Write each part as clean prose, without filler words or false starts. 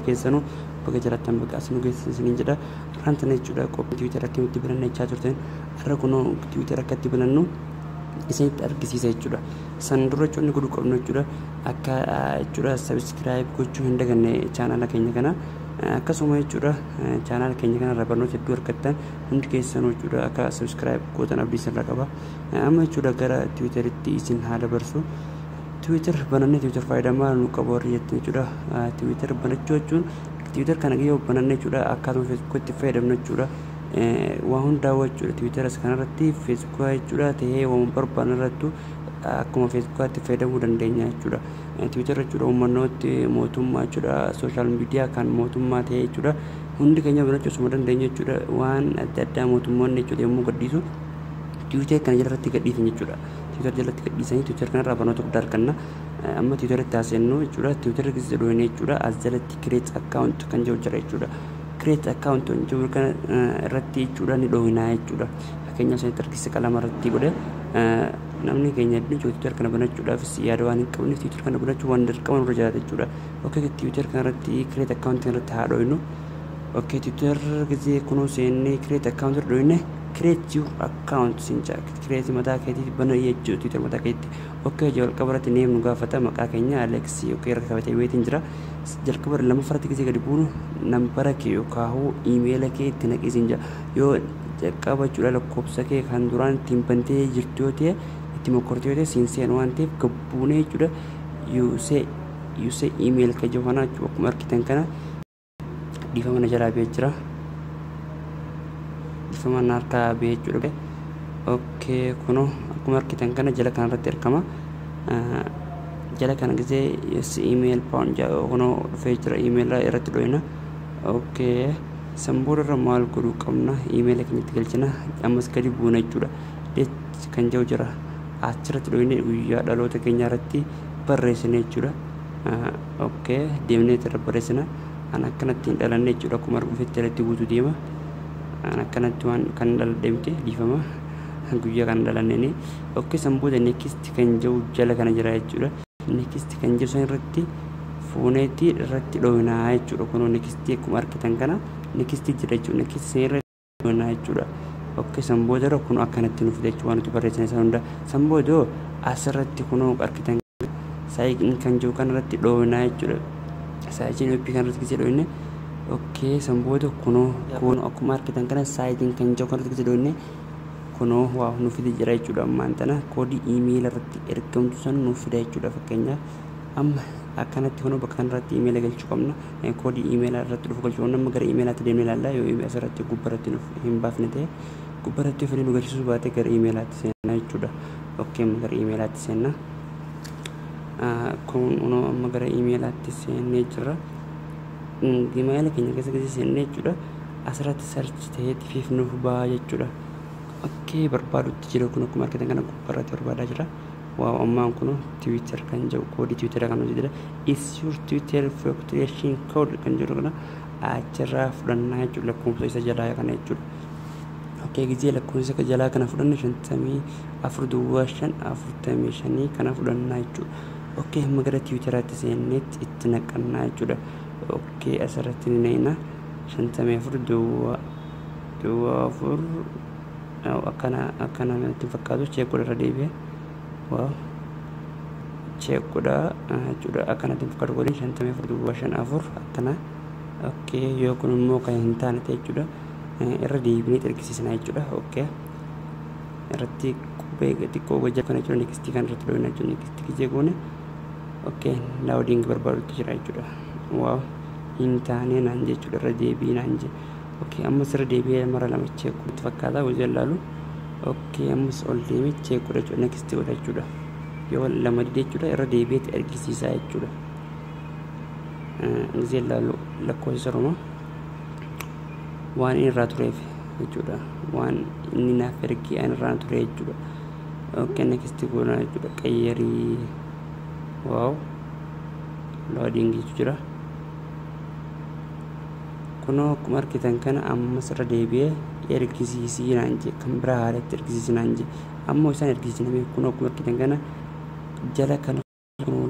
Keessanuu baga jiraattan, baga as nu geessan isiniin jedha. Har'aan tana jechuudha qophii Twitter akkamitti bananna jechaa turtan. Har'a kunoo Twitter akkatti banannu isinitti argisiisa jechuudha. San dura jechuun godhuu qabnu jechuudha, akka jechuudha subscribe gochuu hin daganne chaanaala keenya kana. Akkasuma jechuudha chaanaala keenya kanarra barnoota hedduu argattan. Hundi keessanuu jechuudha akka subscribe gootan abdii isinirra qaba. Amma jechuudha gara Twitteritti isin haa dabarsu. Twitter banannee Twitter faayidaa maal nu qabu warri jettan jechuudha, Twitter banachuu jechuun Twitter kana yoo bananne jechuudha akkaatuma Facebookitti fayyadamnu jechuudha. Waa hundaa jechuudha Twitteras kanarratti Facebook jechuudha ta'ee waan barbaanne irrattu akkuma Facebookaatti fayyadamuu dandeenya jechuudha. Twitter jechuudha uummanootti mootummaa jechuudha, social media kan mootummaa ta'e jechuudha. Hundi keenya banachuu osuma dandeenya jechuudha, waan adda addaa mootummoonni jechuudha yommuu gadhiisu Twitter kana jalatti gadhiisan jechuudha. Twitter jalatti gadhiisanii Twitter kanarraa barnoota guddaa arganna. Amma Twitteritti haaseennu jechuudha. Twitter keessa dhohine jechuudha, as jalatti create account kan jedhu jira jechuudha. Create account kan jedhu kana irratti jechuudha ni dhohinaa jechuudha. Fakkeenyaaf isinitti argisiisa, qalama irratti godhe. Namni keenya hedduun Twitter kana banachuudhaafis yaada waan hin qabneef Twitter kana banachuu waan dirqama nurra jiraata jechuudha. Okay, Twitter kana irratti create account irratti haa dhohinu. Okay, Twitter gisee kunoo seennee create account irra dhohine, create your account sin jaa, create mataa keetii bana jechuudha, Twitter mataa keetii. Okay, jalqaba irratti name nu gaafata, maqaa keenya Alex. Okay, irra qabatee weetiin jira. Jalqaba lammaffaa gisee gadi buunu nambara kee yookaan iimeela kee itti naqii sin jaa. Yoo jalqaba jechuudha lakkoofsa kee kan duraan ittiin bantee jirtu yoo ta'e, itti mokkortee yoo ta'e, siin seenu waan ta'eef gabbuunee jechuudha use email ka jiru kana jechuudha. Akkuma argitan kana dhiifama na jalaa ba'ee jira. Dhiifama na harkaa ba'ee jechuudha. Okay, kunoo akkuma argitan kana jala kanarratti argama. Jala kana gisee use email pound kunoo dhufee jira, email irratti dho'ina. Okay, san boodarra maal godhuu qabna? Iimeela keenyatti galchina. Ammas gadi buuna jechuudha. Date kan jedhu jira, achirratti dho'ine guyyaa dhaloota keenya irratti barreessine jechuudha. Okay, deemnee irra barreessina. An akkanatti hin dhalanne jechuudha. Akkuma arguufetti irratti guutuu deema. An akkanatti waan kan dhaladhe miti, dhiifama, guyyaa kan dhalanneen. Okay, san booda next kan jedhu jala kana jira jechuudha. Next kan jedhu san irratti fuuneetii irratti dho'inaa jechuudha. Kunoo next akkuma argitan kana next jira jechuudha. Next san irratti dho'inaa jechuudha. Okay, san booda irra kunoo akkanatti nuuf fida jechuudha waan nuti barreessine san hunda. San booda asirratti kunoo argitan sign kan jiru kanarratti dho'inaa jechuudha. Sign up kanarratti gisee dho'ine, okay, san booda kunoo akkuma argitan kana sign kan jiru kanarratti gisee dho'ine, kunoo waa nu fide jira jechuudha. Ammaan tana koodii iimeela irratti ergamtu san nuuf fida jechuudha. Fakkeenyaaf amma akkanatti kunoo bakka kanarratti iimeela galchuu qabna, koodii iimeela irratti dhufu galchuu qabna. Amma gara iimeelaatti deemnee ilaalla. Yoo iimeela asirratti gubbarratti nuuf hin baafne ta'e, gubbarratti yoo fedhe nu galchisuu baate, gara iimeelaatti seenna jechuudha. Okay, amma gara iimeelaatti seenna. Kun amma gara iimeelaatti seennee jirra. Iimeela keenya keessa keessa seennee jechuudha, asirratti search ta'ee tifiif nuuf ba'a jechuudha. Okay, barbaadutti jira. Kun akkuma argitan kana gubbarratti barbaadaa jira. Wow, ammaan kun Twitter kan jedhu koodii Twitter kan hojjetedha. Is your Twitter verification code kan jedhu kana achirraa fudhannaa jechuudha, lakkoofsa isa jalaa kana jechuudha. Okay, gizee lakkoofsa isa jalaa kana fudhanne, 54 05 45 kana fudhannaa jechuudha. Okay, amma gara Twitteraatti seenneetti itti naqannaa jechuudha. Okay, asirratti ni naqna, 54 00 4. Akkana akkana natti fakkaatu, check godha, irra deebi'e. Wow, check godha jechuudha. Akkanatti fakkaatu godhin, 54 05 4 akkana. Okay, yoo kun immoo kan hin taane ta'e jechuudha, irra deebinee ergisiisna jechuudha. Okay, irratti qubee xiqqoo gojja kana jechuudha, next kan irratti dhoofna jechuudha. Next gisee goone, okay, loading barbaadutti jira jechuudha. Wow, hin taane naan jechuudha, irra deebii naan je. Okay, ammas irra deebi'ee mara lama check godhutti fakkaata hojii ilaalu. Okay, ammas ol deemee check godha jechuudha, next godha jechuudha. Yoo lama dide jechuudha, irra deebi'eeti ergisiisaa jechuudha. Gisee ilaalu lakkoofsa oromoo waan inni irraa tureef jechuudha, waan inni naaf ergee ani irraa ture jechuudha. Okay, next goona jechuudha. Qayyarii. Wow, loading jira. Kunoo akkuma argitan kana ammas irra deebi'ee ergisiisii naan jee, kan biraa haalatti ergisiisii naan jee. Ammoo isaan ergisiisanii kunoo akkuma argitan kana jala kana kunoo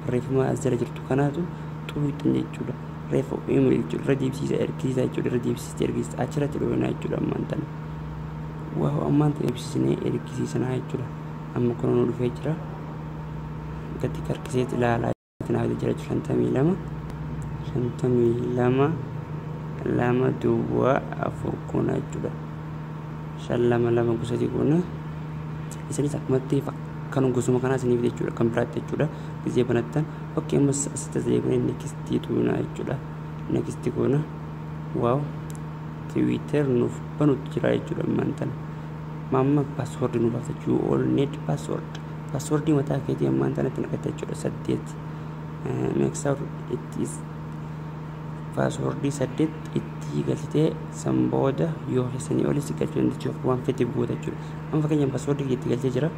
barreeffama as jala jirtu kanaatu xuuxan jechuudha. Reefu email jechuudha, irra deebisiisa ergisiisa jechuudha, irra deebisiiste ergisiisa achirratti dhoofnaa jechuudha ammaan tana. Wow, ammaan tana ibsisinee ergisiisanaa jechuudha. Amma kun nu dhufee jira. Gadi harkiseet ilaalaa naaf jira 52 52 2 0 4 goona jechuudha. 5 2 2 gosa goona. Isinis akkumatti kan gosuma kanaa isiniif jechuudha, kan biraatti jechuudha gizee banattan. Okay, ammas asitti deebinee next tuunaa jechuudha. Next goona. Wow, Twitter nuuf banutti jira jechuudha ammaan tana. Mamma password nu baafta jechuu, all need password. Passwordii mataa keetii ammaan tanatti naqatta jechuudha. 8 make sure it is passwordii 8 itti galchitee san booda yoo sanii olis galchuu dandeechu, waan fedhe goota jechuudha. Amma fakkeenyaaf passwordii itti galchee jira.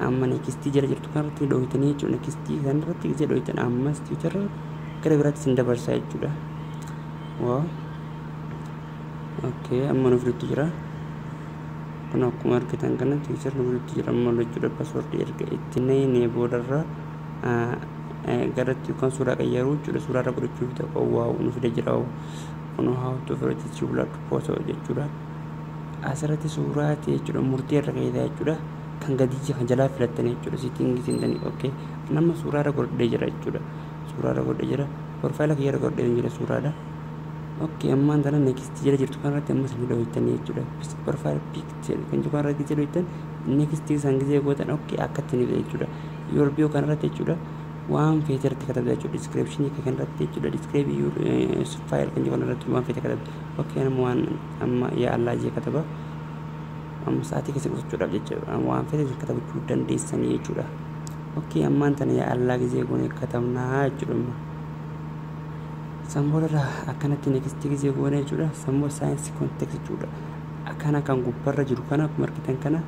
Amma next jala jirtu kanarratti dhoowwitanii jechuudha. Next kanarratti gisee dhoowwitan ammas Twitter gara biraatti sin dabarsaa jechuudha. Wow. Okay, amma nuuf fidutti jira. Kun akkuma argitan kana Twitter nuuf fidutti jira amma jechuudha. Passwordii erga itti naqnee boodarra garatti yookaan suuraa qayyaruu jechuudha. Suuraa irra godhachuuf ta'u, wow, nu fide jira. Kun how to edit your photo jechuudha. Asirratti suuraa ta'e jechuudha, murtee irra keessa jechuudha. Kan gadii kan jalaa filattanii jechuudha. Setting seentanii, okay. Nama suuraa irra godhadhee jira jechuudha. Suuraa irra godhadhee jira. Profile kiyya irra godhadhee jira suuraadha. Okay, ammaan tana next jala jirtu kanarratti ammas ni dhoowwittanii jechuudha. Profile picture kan jiru kanarratti gisee dhoowwittan, next isaan gisee gootan, okay, akkatti ni fida jechuudha. Your bio kanarratti jechuudha. Waan feete irratti katabda jechuudha. Description kanarratti jechuudha. Describe your file kan jiru kanarratti waan feete katabda. Okay, nama waan amma yaa Allah jee kataba. Amma sa'aatii keessa qusachuudhaaf jecha waan feete katabachuu dandeessanii jechuudha. Okay, ammaan tana yaa Allah gisee goone katabnaa jechuudha. San boodarra akkanatti next gisee goone jechuudha. San booda sync contact jechuudha. Akkana kan gubbarra jiru kana akkuma argitan kana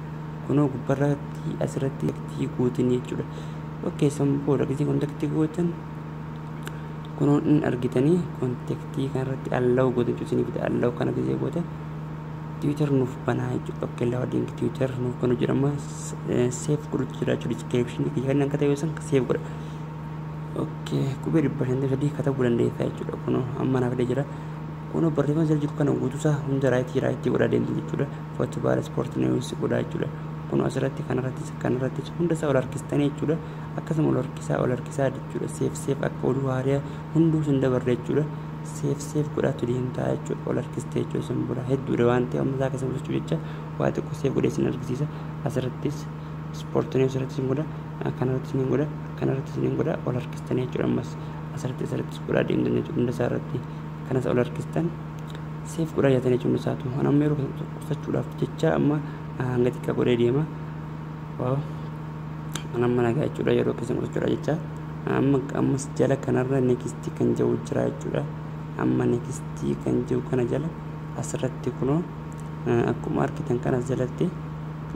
kunoo gubbarratti asirratti gootanii jechuudha. Okay, san booda gisee contact gootan kunoo in argitanii contact kanarratti allow gootan jechuudha. Isinii fida, allow kana gisee gootan Twitter nuuf banaa jechuudha. Okay, loading Twitter nuuf kanu jedhama, save godhutu jira jechuudha. Description kan akka ta'e san save godha. Okay, qubee 503 katabuu dandeessa jechuudha. Kunoo amma naaf fidee jira. Kunoo barreeffama jala jiru kana guutuusaa hunda right right godhaa deemtu jechuudha. Football, sport, news godhaa jechuudha. Kunoo asirratti kanarrattis kanarrattis hunda isaa ol harkistanii jechuudha. Akkasuma ol harkisaa ol harkisaa jechuudha. Save save akka oduu haaraa hunduu sin dabarre jechuudha. Save save godhaatu deemtaa jechuudha. Ol harkistee jechuudha sun bira hedduudha waan ta'eef amma isaa keessa bulchuu jecha waa xiqqoo save godhee sin argisiisa. Asirrattis sport news irrattis ni godha. Kanarrattis ni godha. Kanarrattis ni godha. Ol harkistanii jechuudha, ammas asirratti asirrattis godhaa deemtan jechuudha, hunda isaa irratti kanas ol harkistan save godhaa jettan jechuudha isaatu. Ani amma yeroo qusachuudhaaf jecha amma hanga xiqqaa godhee deema. Wow. Ani amma nagaa jechuudha, yeroo keessan qusachuudhaaf jecha. Amma ammas jala kanarra next kan jiru jira jechuudha. Amma next kan jiru kana jala asirratti kunoo akkuma argitan kanas jalatti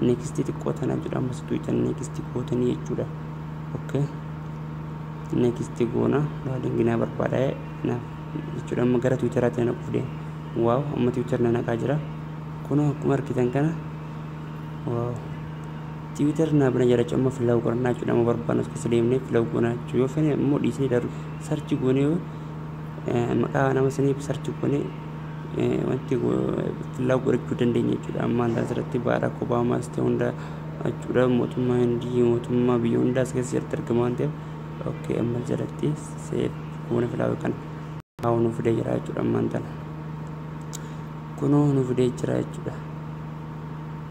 next xiqqoo tana jechuudha. Ammas tuutan next gootanii jechuudha. Okay. Next goona, loading naa barbaada naaf jechuudha. Amma gara Twitteraatti na naquuf deema. Wow, amma Twitter na naqaa jira. Kunoo akkuma argitan kana, wow. Twitter naa bina jira jechuudha. Amma follow godhannaa jechuudha. Amma barbaadnu as keessa deemnee follow goonaa jechuudha. Yoo feene immoo dhiisnee darbu search goonee maqaa nama sanii search goonee wanti follow godhachuu dandeenya jechuudha. Ammaan asirratti Barack Obamaas ta'e hunda jechuudha. Mootummaa Hindii, mootummaa biyya hundaa as keessatti argama waan ta'eef. Okay, amma jalatti save goone follow kana. Haa, nu fidee jira jechuudha ammaan tana. Kunoo nu fidee jira jechuudha.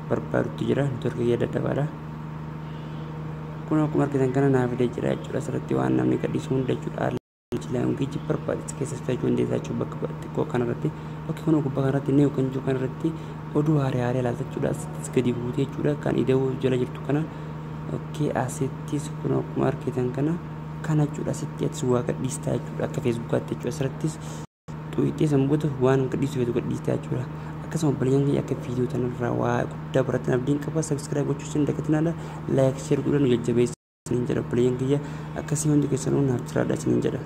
Barbaadutti jira, networkii dadhabaadha. Kun akkuma argitan kana naa fidee jira jechuudha. Asirratti waan namni gadhiisu hunda jechuudha. Language barbaade keessa filachuu dandeessaa jechuudha bakka xiqqoo kanarratti. Bakki kun gubbaa kanarratti new kan jiru kanarratti oduu haaraa haaraa ilaalta jechuudha. Asittis gadi buutee jechuudha kan ida'uu jala jirtu kana. Okay, asittis kun akkuma argitan kana jechuudha. Asitti atis waa gadhiistaa jechuudha akka Facebookaatti jechuudha. Asirrattis xuuxxee sanboota waan gadhiisuu feetu gadhiistaa jechuudha. Akkasuma obboleeyyan kiyya, akka viidiyoo tanarraa waa guddaa barattan abdiin qaba. Subscribe gochuu isin dagatinaa, like, share godhan nu jajjabeessa isiniin jedha. Obboleeyyan kiyya, akkasii hundi keessanuu naaf jiraadha isiniin jedha.